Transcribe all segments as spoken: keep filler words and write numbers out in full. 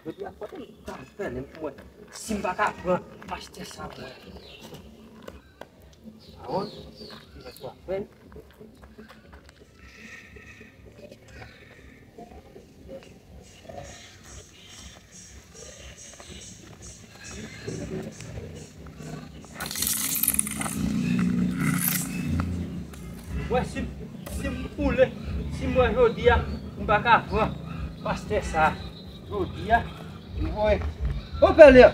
Jodi a, kote m ta fè menm pou mwen? Si m pa ka pran pastè sa, mwen. Pawòl, m pa ka pran. Mwen, si, si m koule, si mwen jodi a, m pa ka pran pastè sa. Jodi a, m voye. Ô, pè Lè!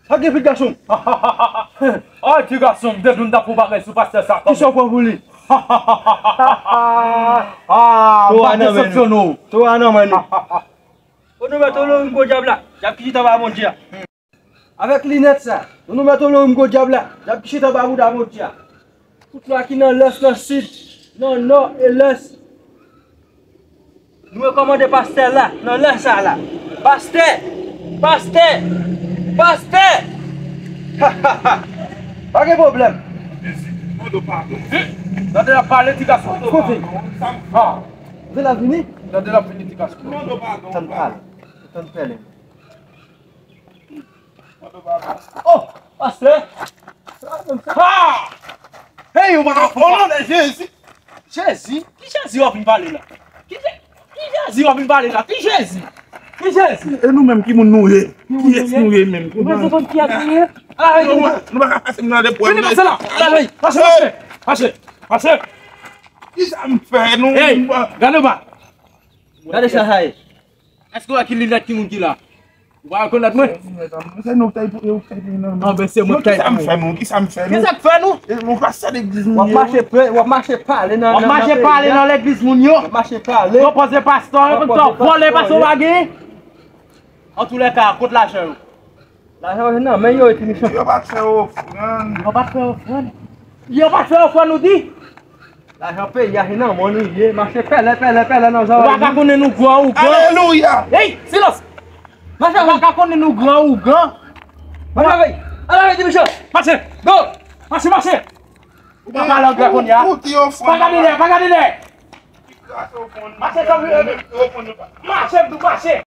Sa gen pit gason. Ay, ti gason, m te di w m t ap fè yon bagay sou pastè sa. Kisa w pran pou li? Ah, m pa desanksyonnen w. Towa nan men nou. Kote w mèt w lori m gwo dyab la? Dyab ki chita anba Bondye a. Avèk linèt sa, nou mèt w lori m gwo dyab la. Dyab ki chita anba bouda Bondye a. Tout lwa ki nan lès, nan sid, nan nò e lès. Nou rekòmande pastè la, nan lè sa la. Pastè! Pastè! Pastè! Pa gen pwoblèm. Tande l ap pale, ti gason. Kote? Ha. Tande l ap vini? Tande l ap vini, ti gason. Tann pale. Tann pale. Oh, pastè! Ha! Hey, ou pa ka, o non de Jezi! Jezi? Ki Jezi w ap vin pale la? Ki Je-, ki Jezi w ap vin pale la? Ki Jezi? Ki Jezi? E nou menm, ki moun nou ye? Kiyès nou ye menm? Ou bezwen konn kiyès nou ye? Ala, nou, nou pa ka pase m nan de pwen. Vini pase la. Ala, vini. Mache, mache. Mache. Mache. Kisa m fè nou? Hey, gade w pa. Gade sa, sa ye. Èske w wè ki linèt ki moun ki la? Ou pa rekonèt mwen? Se nou k te, ou k te nan. Anben, se mwen k te. Kisa m fè nou? Kisa m fè nou? Kisa k fè nou? E nou pastè legliz nou ye. W ap mache pre, w ap mache pale nan, w ap mache pale nan legliz moun yo. W ap mache pale. Yo poze pastè, yo poze pastè, vòlè pastè w pa genyen. Antoulèka, kot lajan yo? Lajan yo nan men yo, ti mechan. Yo pa t fè ofrann. Yo pa t fè ofrann. Yo pa t fè ofrann, ou di? Lajan peyi a, se nan men nou ye. Mache pèlè, pèlè, pèlè nan zòrèy nou. Ou pa ka konnen nou gran ou gran. Alelouya! Hey, silans! Mache, ou pa ka konnen nou gran ou gran. Mache, vey! Ala, vey, ti mechan! Mache! Go! Mache, mache! Ou pa pale anglè kounye a. Pa gade dèyè, pa gade dèyè! Mache, tanpri, mache, mache!